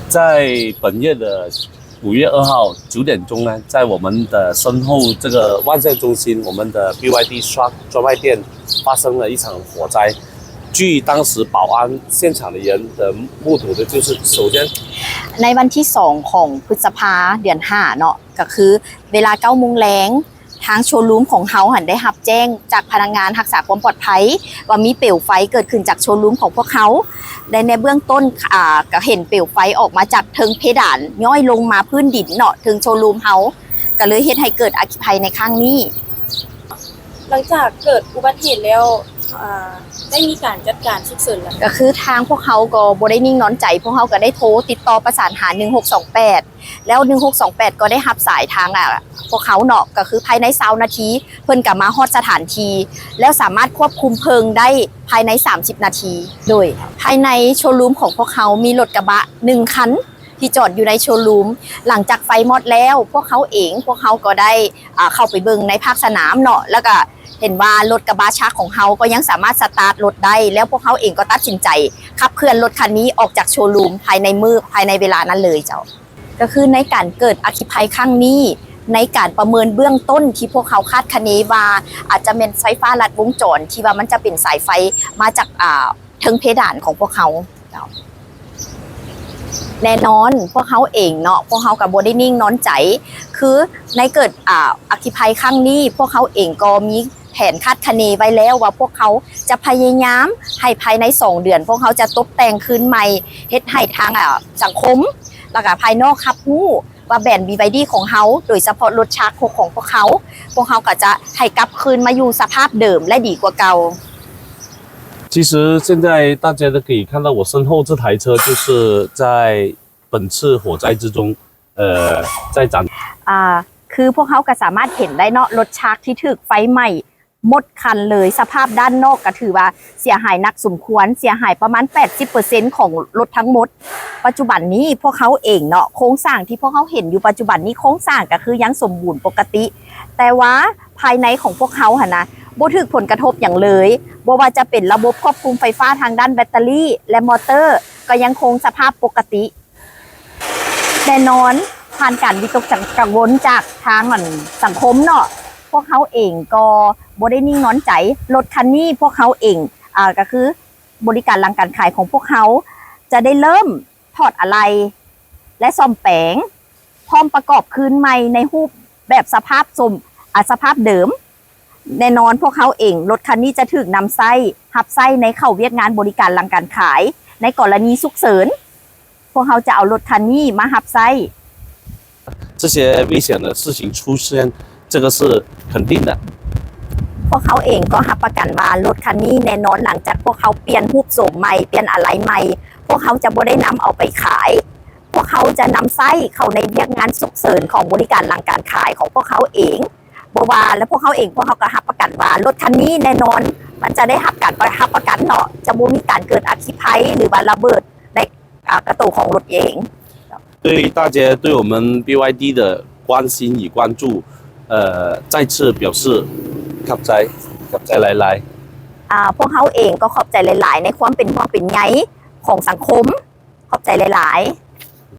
在本月的五月二号九点钟呢，在我们的身后这个万象中心，我们的 B Y D Truck 专卖店发生了一场火灾。据当时保安现场的人的目睹的，就是首先 ໃນວັນທີສອງຂອງພຶດສະພາ ເດືອນຫ້າເນາະ ກໍຄືເວລາເກົ້າໂມງແລງ ທາງໂຊຣູມຂອງເຮົາຫັ້ນໄດ້ຮັບແຈ້ງຈາກພະນັກງານຮັກສາຄວາມປອດໄພ ວ່າມີເປວໄຟເກີດຂຶ້ນຈາກໂຊຣູມຂອງພວກເຮົາ ແລະ ໃນເບື້ອງຕົ້ນ ອາ ກໍເຫັນເປວໄຟອອກມາຈາກເທິງເພດານ ຍ້ອຍລົງມາພື້ນດິນເນາະ ເທິງໂຊຣູມເຮົາ ກໍເລີຍເຮັດໃຫ້ເກີດອັກຄີໄພໃນຄັ້ງນີ້. ຫຼັງຈາກເກີດອຸບັດຕິເຫດແລ້ວ ອາ ໄດ້ມີການຈັດການສຸກເສີນແລ້ວ ກໍຄືທາງພວກເຮົາກໍບໍ່ໄດ້ນິ່ງນອນໃຈ ພວກເຮົາກໍໄດ້ໂທຕິດຕໍ່ປະສານຫາໜຶ່ງຫົກສອງແປດ ແລ້ວໜຶ່ງຫົກສອງແປດກໍໄດ້ຮັບສາຍທາງ ອາ ພວກເຮົາເນາະ ກໍຄືພາຍໃນຊາວນາທີ ເພິ່ນກໍມາຮອດສະຖານທີ່ ແລ້ວສາມາດຄວບຄຸມເພີງໄດ້ພາຍໃນສາມສິບນາທີ. ໂດຍພາຍໃນໂຊຣູມຂອງພວກເຮົາມີລົດກະບະໜຶ່ງຄັນ ທີ່ຈອດຢູ່ໃນໂຊຣູມ. ຫຼັງຈາກໄຟມອດແລ້ວ ພວກເຮົາເອງ ພວກເຮົາກໍໄດ້ ອາ ເຂົ້າໄປເບິ່ງໃນພາກສະໜາມເນາະ ແລ້ວກໍເຫັນວ່າລົດກະບະຊັກຂອງເຮົາກໍຍັງສາມາດສະຕາດລົດໄດ້ ແລ້ວພວກເຮົາເອງກໍຕັດສິນໃຈຂັບເຄື່ອນລົດຄັນນີ້ອອກຈາກໂຊຣູມພາຍໃນມື້ ພາຍໃນເວລານັ້ນເລີຍເຈົ້າ. ກໍຄືໃນການເກີດອັກຄີໄພຄັ້ງນີ້ ໃນການປະເມີນເບື້ອງຕົ້ນທີ່ພວກເຮົາຄາດຄະເນວ່າ ອາດຈະແມ່ນໄຟຟ້າລັດວົງຈອນ ທີ່ວ່າມັນຈະເປັນສາຍໄຟມາຈາກ ອາ ເທິງເພດານຂອງພວກເຮົາເຈົ້າ. ແນ່ນອນ ພວກເຮົາເອງເນາະ ພວກເຮົາກໍບໍ່ໄດ້ນິ່ງນອນໃຈ ຄືໃນເກີດ ອາ ອັກຄີໄພຄັ້ງນີ້ ພວກເຮົາເອງກໍມີແຜນຄາດຄະເນໄວ້ແລ້ວວ່າ ພວກເຮົາຈະພະຍາຍາມໃຫ້ພາຍໃນສອງເດືອນ ພວກເຮົາຈະຕົບແຕ່ງຄືນໃໝ່ ເຮັດໃຫ້ທາງ ອາ ສັງຄົມ ແລ້ວກໍພາຍນອກຮັບຮູ້ວ່າແບຣນ ບີວາຍດີ ຂອງເຮົາ ໂດຍສະເພາະລົດຊັກຫົກຂອງພວກເຮົາ ພວກເຮົາກໍຈະໃຫ້ກັບຄືນມາຢູ່ສະພາບເດີມ ແລະ ດີກວ່າເກົ່າ. 其实现在大家都可以看到我身后这台车，就是在本次火灾之中，呃，在展。 ອ່າ ຄືພວກເຮົາກໍສາມາດເຫັນໄດ້ເນາະ ລົດຊັກທີ່ຖືກໄຟໄໝ້ໝົດຄັນເລີຍ ສະພາບດ້ານນອກກໍຖືວ່າເສຍຫາຍໜັກສົມຄວນ ເສຍຫາຍປະມານແປດສິບເປີເຊັນຂອງລົດທັງໝົດ. ປັດຈຸບັນນີ້ພວກເຮົາເອງເນາະ ໂຄງສ້າງທີ່ພວກເຮົາເຫັນຢູ່ປັດຈຸບັນນີ້ ໂຄງສ້າງກໍຄືຍັງສົມບູນປົກກະຕິ ແຕ່ວ່າພາຍໃນຂອງພວກເຮົາຫັ້ນນະ ບໍ່ຖືກຜົນກະທົບຫຍັງເລີຍ ບໍ່ວ່າຈະເປັນລະບົບຄວບຄຸມໄຟຟ້າທາງດ້ານແບັດເຕີຣີ ແລະ ມໍເຕີ ກໍຍັງຄົງສະພາບປົກກະຕິ. ແນ່ນອນ ຜ່ານການວິຕົກກັງວົນຈາກທາງ ອັນ ສັງຄົມເນາະ ພວກເຮົາເອງກໍບໍ່ໄດ້ນິ່ງນອນໃຈ. ລົດຄັນນີ້ພວກເຮົາເອງ ອາ ກໍຄືບໍລິການຫຼັງການຂາຍຂອງພວກເຮົາ ຈະໄດ້ເລີ່ມຖອດອາໄຫຼ່ ແລະ ສ້ອມແປງ ພ້ອມປະກອບຄືນໃໝ່ໃນຮູບແບບສະພາບສົມ ອາ ສະພາບເດີມ. ແນ່ນອນ ພວກເຮົາເອງ ລົດຄັນນີ້ຈະຖືກນຳໃຊ້ ຮັບໃຊ້ໃນເຂົ້າວຽກງານບໍລິການຫຼັງການຂາຍ ໃນກໍລະນີສຸກເສີນ ພວກເຮົາຈະເອົາລົດຄັນນີ້ມາຮັບໃຊ້. 这些危险的事情出现，这个是肯定的。 ພວກເຮົາເອງກໍຮັບປະກັນວ່າລົດຄັນນີ້ແນ່ນອນ ຫຼັງຈາກພວກເຮົາປ່ຽນຮູບໂສມໃໝ່ ປ່ຽນອາໄຫຼ່ໃໝ່ ພວກເຮົາຈະບໍ່ໄດ້ນຳເອົາໄປຂາຍ ພວກເຮົາຈະນຳໃຊ້ເຂົ້າໃນວຽກງານສຸກເສີນຂອງບໍລິການຫຼັງການຂາຍຂອງພວກເຮົາເອງ. ບໍ່ວ່າ ແລະ ພວກເຮົາເອງ ພວກເຮົາກໍຮັບປະກັນວ່າລົດຄັນນີ້ແນ່ນອນ ມັນຈະໄດ້ຮັບການປະ ຮັບປະກັນເນາະ ຈະບໍ່ມີການເກີດອັກຄີໄພ ຫຼືວ່າລະເບີດໃນ ອາ ກະໂຕຂອງລົດເອງ. 对大家对我们 B Y D 的关心与关注，呃，再次表示ขอบใจ ขอบใจหลายๆ. ອາ ພວກເຮົາເອງກໍຂອບໃຈຫຼາຍໆ ໃນຄວາມເປັນຫ່ວງເປັນໃຍຂອງສັງຄົມ. ຂອບໃຈຫຼາຍໆ.